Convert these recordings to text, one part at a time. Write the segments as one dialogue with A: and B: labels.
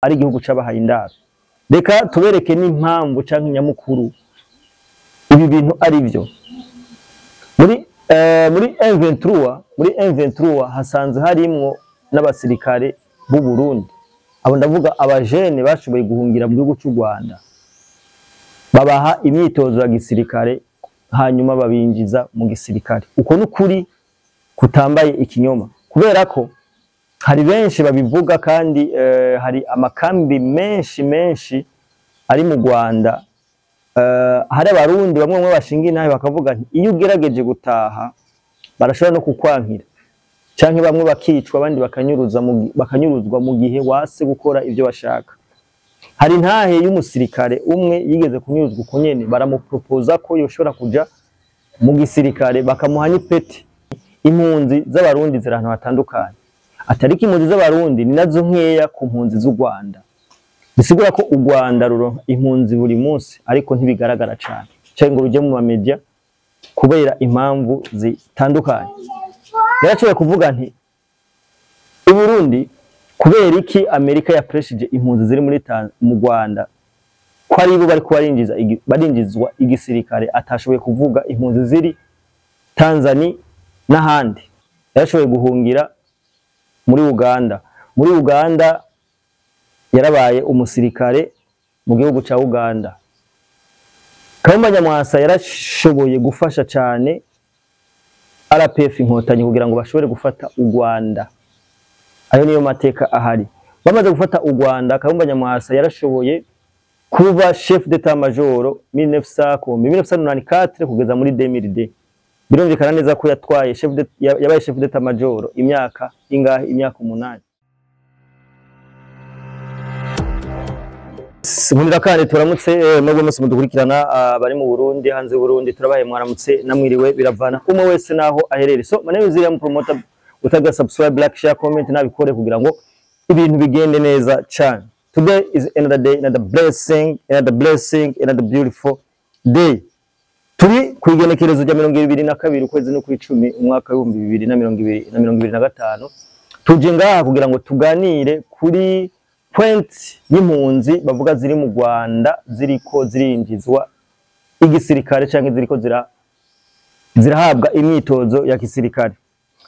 A: Ari igihugu c'abahaye indaro. Reka tubereke n'impamvu canke nyamukuru ibi bintu ari byo. Muri M23, muri M23 hasanzwe harimwo n'abasirikare b'u Burundi. Abo ndavuga abajene bashoboye guhungira mu gihugu c'u Rwanda, babaha imyitozo ya gisirikare, hanyuma babinjiza mu gisirikare. Uko n'ukuri kutambaye ikinyoma, kubera ko hari benshi babivuga, kandi hari amakambi menshi menshi ari mu Rwanda. Hari Abarundi bamwe bamwe bashinga intahe bakavuga nti iyo ugerageje gutaha barashobora no kukwankira, canke bamwe bakicwa, abandi bakanyuruzwa mu gihe wase gukora ivyo bashaka. Hari intahe y'umusirikare umwe yigeze kunyuruzwa uko nyene, baramupropoza ko yoshobora kuja mu gisirikare, bakamuha n'ipeti. Impunzi z'Abarundi ziri ahantu hatandukanye, atariko impunzi z'Abarundi ni nazo nkeya ku mpunzi z'u Rwanda. Bisigura ko u Rwanda ruronka impunzi buri munsi, ariko ntibigaragara cane canke ngo ruje mu mamedia kubera impamvu zitandukanye. Yarashoboye kuvuga nti i Burundi kubera iki Amerika yapreshije impunzi ziri mu Rwanda ko ari bo bariko barinjizwa igisirikare, atashoboye kuvuga impunzi ziri Tanzania n'ahandi. Yarashoboye guhungira muri Uganda. Muri Uganda yarabaye umusirikare mu gihugu ca Uganda. Kayumba Nyamwasa yarashoboye gufasha cane RPF Inkotanyi kugira ngo bashobore gufata u Rwanda. Ayo niyo mateka ahari. Bamaze gufata u Rwanda, Kayumba Nyamwasa yarashoboye kuba chef d'état major 1994 kugeza muri 2002. Birumvikana neza ko yatwaye yabaye chef d'état major imyaka ingahe? Imyaka 8. Nkundira kandi turamutse mwebwe mwese mudukurikirana, bari mu Burundi, hanze y'u Burundi, turabaye mwaramutse namwiriwe, biravana umwe wese naho aherere. So my name is William Promoter, utaga subscribe, like, share, comment nabikore kugira ngo ibintu bigende neza cyane. Today is another day, another blessing, another blessing, another beautiful day. Turi ku igenekerezo rya 22 ukwezi no kw'icumi umwaka w'ibihumbi bibiri na mirongo ibiri na mirongo ibiri na gatanu. Tuje ngaha kugira ngo tuganire kuri point y'impunzi bavuga ziri mu Rwanda ziriko zirinjizwa igisirikare canke ziriko zirahabwa imyitozo ya gisirikare.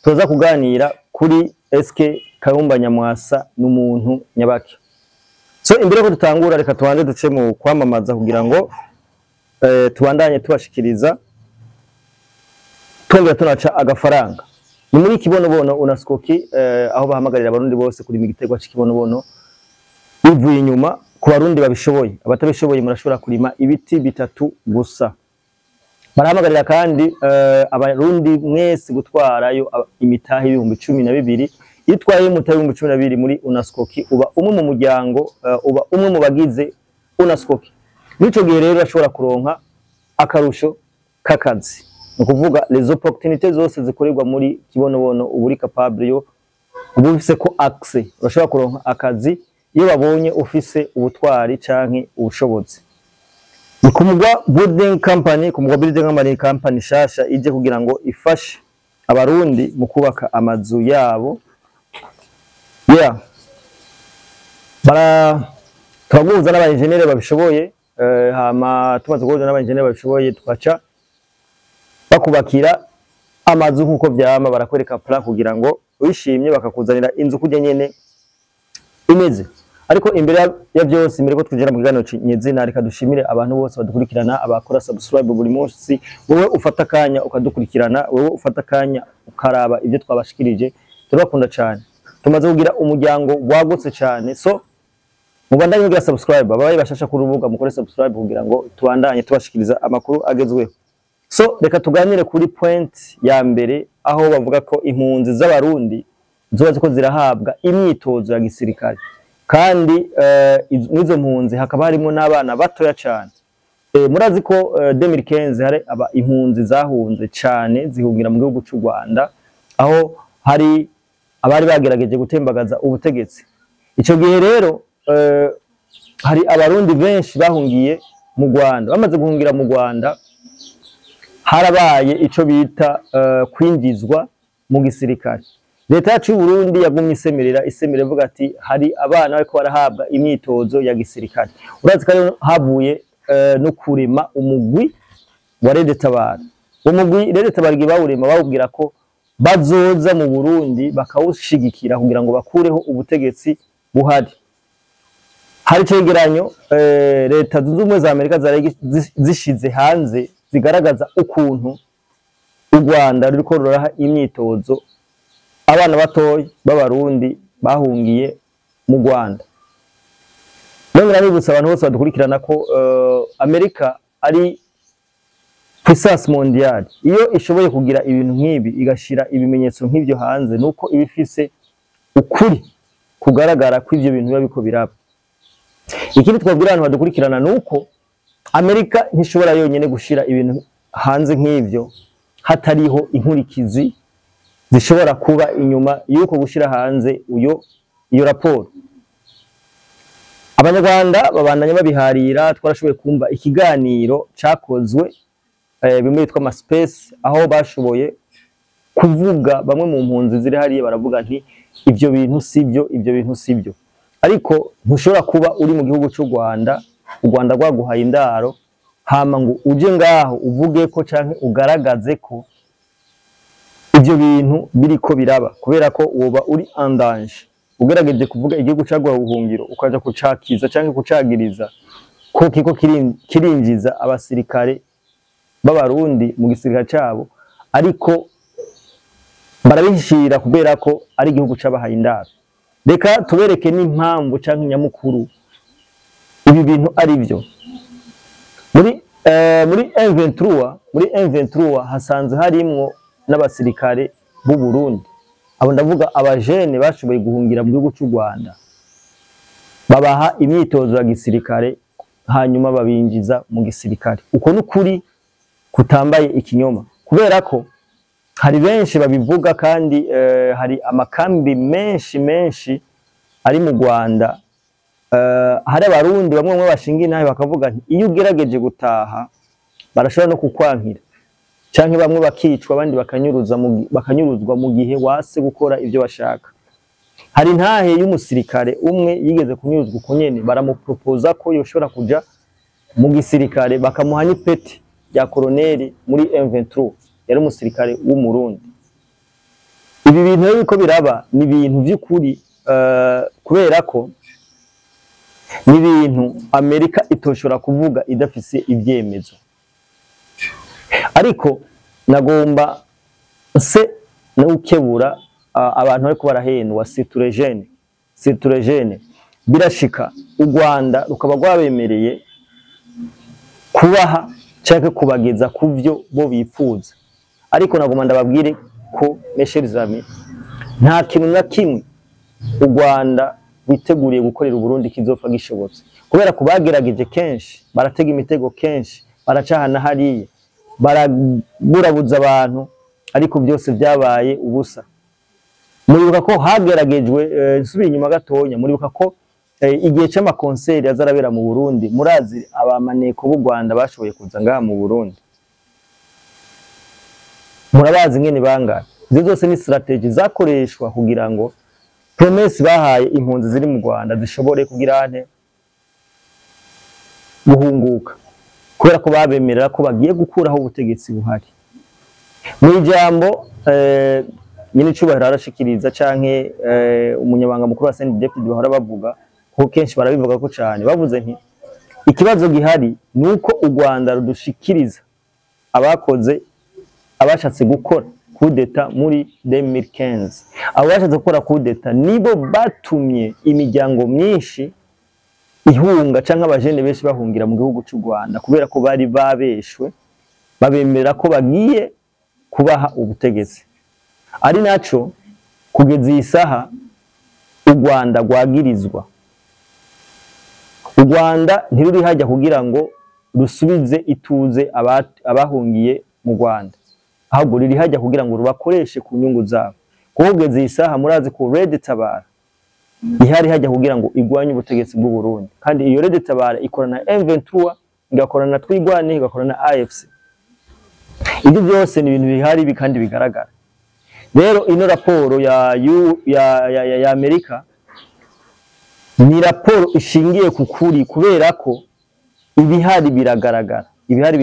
A: Tuza kuganira kuri SK Kayumba Nyamwasa n'umuntu nyabaki. So imbere ko dutangura, reka tubanze duce mu kwamamaza kugira ngo tubandanye tubashikiriza, twongera tunaca agafaranga. Ni muri Kibonobono Unaskoki, aho bahamagarira Abarundi bose kurima igiterwa c'ikibonobono bivuye inyuma ku Barundi babishoboye. Abatabishoboye murashobora kurima ibiti bitatu gusa. Barahamagarira kandi Abarundi mwese gutwarayo imitahe 12,000. Iyo utwaye umutahe 12,000 muri Unaskoki, uba umwe mu muryango, uba umwe mu bagize Unaskoki. Nico gihe rero urashobora kuronka akarusho k'akazi. Ni ukuvuga les opportunités zose zikorerwa muri Kibonobono uba uri capable yo, uba ufise ko accès, urashobora kuronka akazi iyo babonye ufise ubutwari canke ubushobozi. Ni ku Mugwa Building Company. Ku Mugwa Building Company, company shasha ije kugira ngo ifashe Abarundi mu kubaka amazu yabo. Bara turaguhuza n'aba engineer babishoboye, hama tumaze guhuza n'aba engineer babishoboye tukaca bakubakira amazu nkuko vyama, barakwereka plan kugira ngo wishimye bakakuzanira inzu kurya nyene imeze. Ariko imbere ya byose, imbere ko twinjira mu kiganiro nyezina, reka dushimire abantu bose badukurikirana, abakora subscribe buri munsi. Wowe ufata akanya ukadukurikirana, wowe ufata akanya ukaraba ibyo twabashikirije, turabakunda cyane. Tumaze kugira umuryango wagutse cyane, so mubandanye mugira subscribe. Ababaye bashasha ku rubuga mukore subscribe kugira ngo tubandanye tubashikiriza amakuru agezweho. So reka tuganire kuri point ya mbere, aho bavuga ko impunzi z'Abarundi zoba ziko zirahabwa imyitozo ya gisirikare, kandi n'izo mpunzi hakaba harimo n'abana batoya cyane. Murazi ko 2015 hari aba impunzi zahunze cyane zihungira mu gihugu cy'u Rwanda, aho hari abari bagerageje gutembagaza ubutegetsi. Ico gihe rero hari Abarundi benshi bahungiye mu Rwanda. Bamaze guhungira mu Rwanda harabaye ico bita kwinjizwa mu gisirikare. Leta yacu y'u Burundi yagumye isemerera isemera ivuga ati hari abana bariko barahabwa imyitozo ya gisirikare. Urazi ko havuye no kurema umugwi wa Red Tabara. Umugwi Red Tabara igihe bawurema bawubwira ko bazoza mu Burundi bakawushigikira kugira ngo bakureho ubutegetsi buhari. Hari cegeranyo Leta Zunze Ubumwe za Amerika zari zishize hanze zigaragaza ukuntu u Rwanda ruriko ruraha imyitozo abana batoyi b'abarundi bahungiye mu Rwanda. Nongera nibutsa abantu bose badukurikirana ko Amerika ari puissance mondiale. Iyo ishoboye kugira ibintu nk'ibi igashira ibimenyetso nk'ibyo hanze, nuko ibifise ukuri kugaragara ko ivyo bintu biba biko biraba. Ikindi twabwira abantu badukurikirana nuko Amerika ntishobora yonyene gushira ibintu hanze nk'ivyo hatariho inkurikizi zishobora kuba inyuma yuko gushira hanze iyo raporo. Abanyarwanda babandanya babiharira. Twarashoboye kumva ikiganiro cakozwe bimwe bitwa ama space, aho bashoboye kuvuga bamwe mu mpunzi ziri hariya baravuga nti ivyo bintu sivyo, ivyo bintu sivyo. Ariko ntushobora kuba uri mu gihugu cy'u Rwanda, u Rwanda rwaguhaye indaro, hama ngo uje ngaho uvuge ko canke ugaragaze ko ivyo bintu biriko biraba, kubera ko woba uri en danger. Ugerageje kuvuga igihugu caguhaye ubuhungiro ukaja kucakiza canke kucagiriza ko kiko kirinjiza abasirikare b'abarundi mu gisirikare cabo, ariko barabihishira kubera ko ari igihugu cabahaye indaro. Reka tubereke n'impamvu canke nyamukuru ibi bintu ari byo. Muri M23 hasanze harimwo n'abasirikare b'u Burundi. Abo ndavuga abajene bashoboye guhungira mu gihugu cy'u Rwanda, babaha imyitozo ya gisirikare hanyuma babinjiza mu gisirikare. Uko n'ukuri kutambaye ikinyoma, kubera ko hari benshi babivuga kandi hari amakambi menshi menshi ari mu Rwanda. Hari abarundi bamwe bamwe bashinga inahe bakavuga nti iyo ugerageje gutaha barashobora no kukwankira, canke bamwe bakicwa abandi bakanyuruzwa mu gihe wase gukora ivyo bashaka. Hari ntahe y'umusirikare umwe yigeze kunyuruzwa uko nyene, baramupropoza ko yoshobora kuja mu gisirikare bakamuha n'ipeti rya koroneli muri M23, yari umusirikare w'umurundi. Ibi bintu rero biko biraba ni ibintu vy'ukuri, kubera ko ni ibintu Amerika itoshobora kuvuga idafise ivyemezo. Ariko nagomba se n'ukebura abantu bariko barahendwa, surtout les jeunes. Birashika u Rwanda rukaba rwabemereye kubaha canke kubageza kuvyo bo bifuza, ariko nagomba ndababwire ko, mes chers amis, nta kintu na kimwe u Rwanda witeguriye gukorera Uburundi kizopfa gishobotse, kubera ko bagerageje kenshi, baratega imitego kenshi, baracahana hariya, baraburabuza abantu, ariko byose byabaye ubusa. Muribuka ko hageragejwe, nsubiye inyuma gatonya, muribuka ko igihe c'amakonseri azarabera mu Burundi, murazi abamaneko b'u Rwanda bashoboye kuza ngaha mu Burundi, murabazi ngene bangana. Izo zose ni strategy zakoreshwa kugira ngo promesse bahaye impunzi ziri mu Rwanda zishobore kugira nte guhunguka, kubera ko babemerera ko bagiye gukuraho ubutegetsi buhari. Mu ijambo nyine icubahiro arashikiriza canke umunyabanga mukuru wa CNDD-FDD bahora bavuga ko kenshi barabivuga ko cane, bavuze nti ikibazo gihari nuko u Rwanda rudushikiriza abakoze abashatse gukora coup d'état muri 2015. Abo bashatse gukora coup d'état nibo batumye imiryango myinshi ihunga canke abajene benshi bahungira mu gihugu cy'u Rwanda, kubera ko bari babeshwe babemerera ko bagiye kubaha ubutegetsi. Ari naco kugeza iyi saha u Rwanda rwagirizwa. U Rwanda ntiruri hajya kugira ngo rusubize ituze abahungiye mu Rwanda, ahubwo ruri hajya kugira ngo rubakoreshe ku nyungu zabo. Kuko kugeza iyi saha murazi ko Red Tabara ihari hajya kugira ngo igwanye ubutegetsi bw'u Burundi, kandi iyo Red Tabara ikorana na M23, igakorana na Twigwane, igakorana na AFC. Ibyo byose ni ibintu bihari kandi bigaragara. Rero ino raporo ya Amerika ni raporo ishingiye ku kuri, kubera ko ibihari biragaragara, ibihari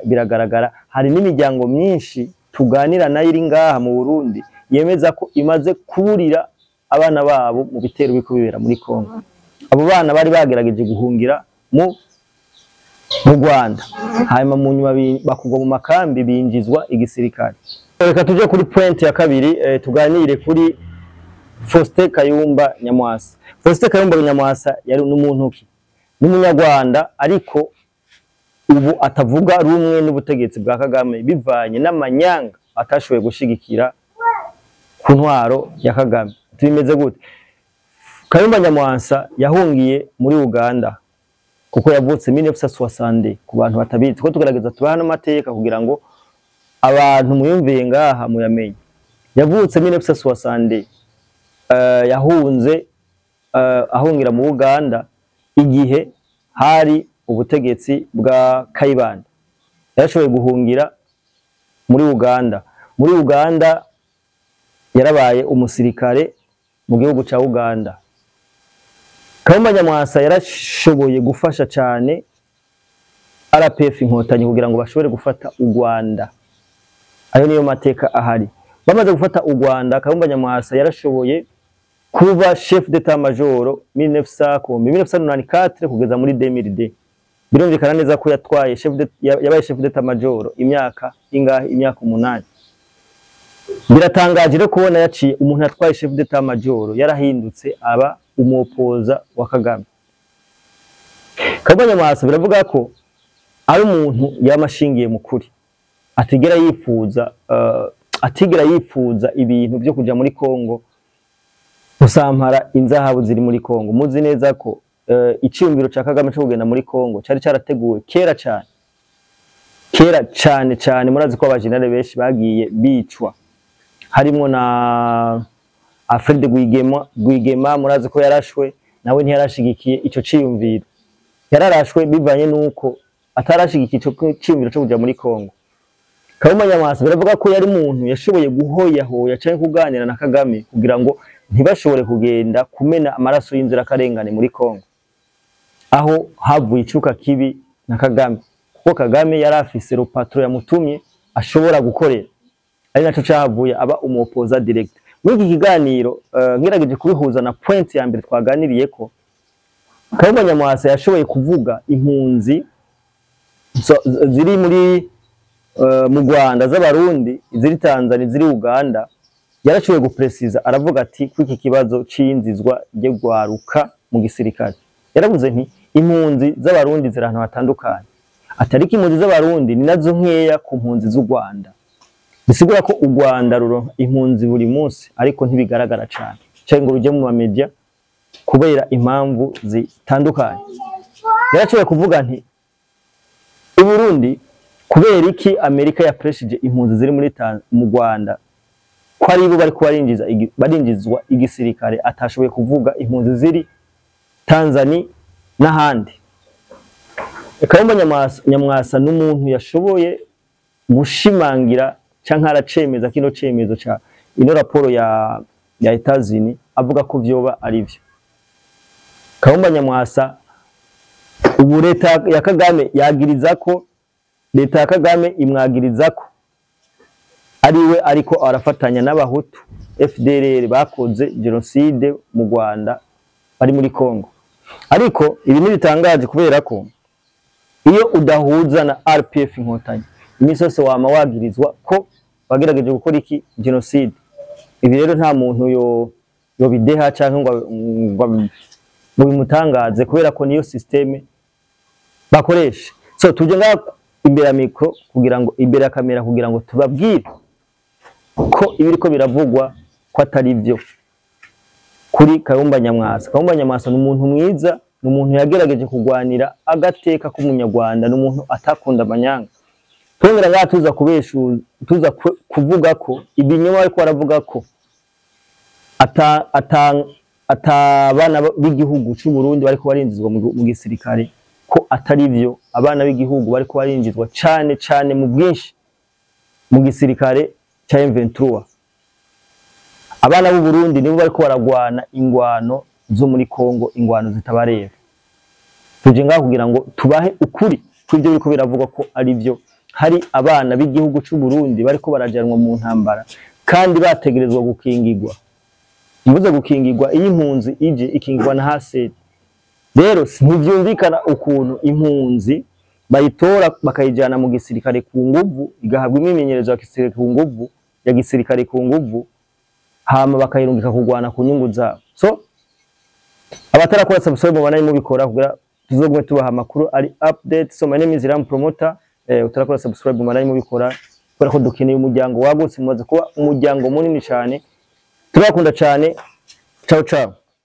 A: biragaragara. Hari n'imiryango myinshi tuganira nayo iri ngaha mu Burundi yemeza ko imaze kuburira abana babo mu bitero biriko bibera muri Kongo. Abo bana bari bagerageje guhungira mu Rwanda, hanyuma mu nyuma bakugwa mu makambi binjizwa igisirikare. Reka tuje kuri point ya kabiri, tuganire kuri Faustin Kayumba Nyamwasa. Faustin Kayumba Nyamwasa yari n'umuntu ki? N'umunyarwanda, ariko ubu atavuga rumwe n'ubutegetsi bwa Kagame bivanye n'amanyanga atashoboye gushigikira ku ntwaro ya Kagame. Tubimeze gute? Kayumba Nyamwasa yahungiye muri Uganda kuko yavutse 1960. Ku bantu batabizi, ko tugerageza tubaha n'amateka kugira ngo abantu muyumviye ngaha muyamenye. Yavutse 1960, yahunze ahungira mu Uganda igihe hari ubutegetsi bwa Kayibanda. Yarashoboye guhungira muri Uganda. Muri Uganda yarabaye umusirikare mu gihugu ca Uganda. Kayumba Nyamwasa yarashoboye gufasha cyane RPF Inkotanyi kugira ngo bashobore gufata u Rwanda. Ayo niyo mateka ahari. Bamaze gufata u Rwanda, Kayumba Nyamwasa yarashoboye kuba chef d'état major 1994 kugeza muri 2002. Birumvikana neza ko yatwaye yabaye chef d'état major imyaka ingahe? Imyaka 8. Biratangaje rero kubona yaciye umuntu yatwaye chef d'état major yarahindutse aba umupoza wa Kagame. Kayumba Nyamwasa biravuga ko ari umuntu yamashingiye mu kuri, atigera yifuza ibintu byo kuja muri Kongo gusampara inzahabu ziri muri Kongo. Muzi neza ko iciyumviro ca Kagame cyo kugenda muri Kongo cari carateguwe kera cyane, kera cyane cyane. Murazi ko abajenere benshi bagiye bicwa, harimo na Alfred Rwigema, murazi ko yarashwe, nawe ntiyarashigikiye ico ciyumviro. Yararashwe bivanye nuko atarashigikiye ico ciyumviro cyo kuja muri Kongo. Kayumba Nyamwasa biravuga ko yari umuntu yashoboye guhoyahoya canke kuganira na Kagame kugira ngo ntibashobore kugenda kumena amaraso y'inzirakarengane muri Kongo, aho havuye icuka kibi na Kagame, kuko Kagame yari afise rupatro yamutumye ashobora gukorera, ari naco cahavuye aba umupoza direct. Muri iki kiganiro ngerageje kubihuza na point ya mbere twaganiriye ko Kayumba Nyamwasa yashoboye kuvuga impunzi ziri muri mu Rwanda z'Abarundi, iziri Tanzania, iziri Uganda. Yarashoboye gupresiza aravuga ati ko iki kibazo c'iyinzizwa ry'ugwaruka mu gisirikare. Yaravuze nti impunzi z'Abarundi ziri ahantu hatandukanye, atari impunzi z'Abarundi ni nazo nkeya ku mpunzi z'u Rwanda. Bisigura ko u Rwanda ruronka impunzi buri munsi, ariko ntibigaragara cyane cyangwa ngo rujye mu media kubera impamvu zitandukanye. Yarashoboye kuvuga nti u Burundi kubera iki Amerika yapreshije impunzi ziri muri mu Rwanda ko ari bo bariko barinjizwa igisirikare, atashoboye kuvuga impunzi ziri Tanzania n'ahandi. Kayumba Nyamwasa n'umuntu yashoboye gushimangira canke aracemeza kino cemezo ca ino raporo ya Etazini, avuga ko vyoba ari vyo. Kayumba Nyamwasa ubu leta ya Kagame yagiriza ko leta ya Kagame imwagiriza ko ariwe ariko arafatanya n'abahutu FDLR bakoze genocide mu Rwanda bari muri Kongo. Ariko ibi ntibitangaje kubera ko iyo udahuza na RPF Inkotanyi iminsi yose wama wagirizwa ko bagerageje gukora iki genocide. Ibi rero nta muntu yo bideha canke ngo bimutangaze kubera ko niyo systeme bakoresha. So tuje ngaha imbere ya micro kugira ngo imbere ya kamera kugira ngo tubabwire ko ibiriko biravugwa ko atari byo kuri Kayumba Nyamwasa. Kayumba Nyamwasa ni umuntu mwiza, ni umuntu yagerageje kugwanira agateka k'umunyarwanda, ni umuntu atakunda amanyanga. Twongera ngaha tuza kubeshu, tuza kuvuga ko ibinyoma ariko aravuga ko atabana b'igihugu cy'u Burundi bariko barinjizwa mu gisirikare, ko atari byo. Abana b'igihugu bariko barinjizwa cyane cyane mu bwinshi mu gisirikare cya M23. Abana b'u Burundi nibo bariko baragwana ingwano zo muri Kongo, ingwano zitabareba. Tuje ngaho kugira ngo tubahe ukuri kw'ivyo biriko biravugwa ko ari byo. Hari abana b'igihugu c'u Burundi bariko barajanwa mu ntambara kandi bategerezwa gukingirwa. Mvuze gukingirwa, iyo impunzi ije ikingirwa na HCR. Rero ntivyumvikana ukuntu impunzi bayitora bakayijana mu gisirikare ku nguvu, igahabwa imyimenyerezo ya gisirikare ku nguvu, ya gisirikare ku nguvu, hama bakayirungika kurwana ku nyungu zabo. So abatarakora subscribe mubandanye mubikora kugira tuzogume tubaha amakuru ari update. So my name is Ram Promoter. Utarakora subscribe mubandanye mubikora kubera ko dukeneye umuryango wagutse, mumaze kuba umuryango munini cyane. Turabakunda cyane. Ciao ciao.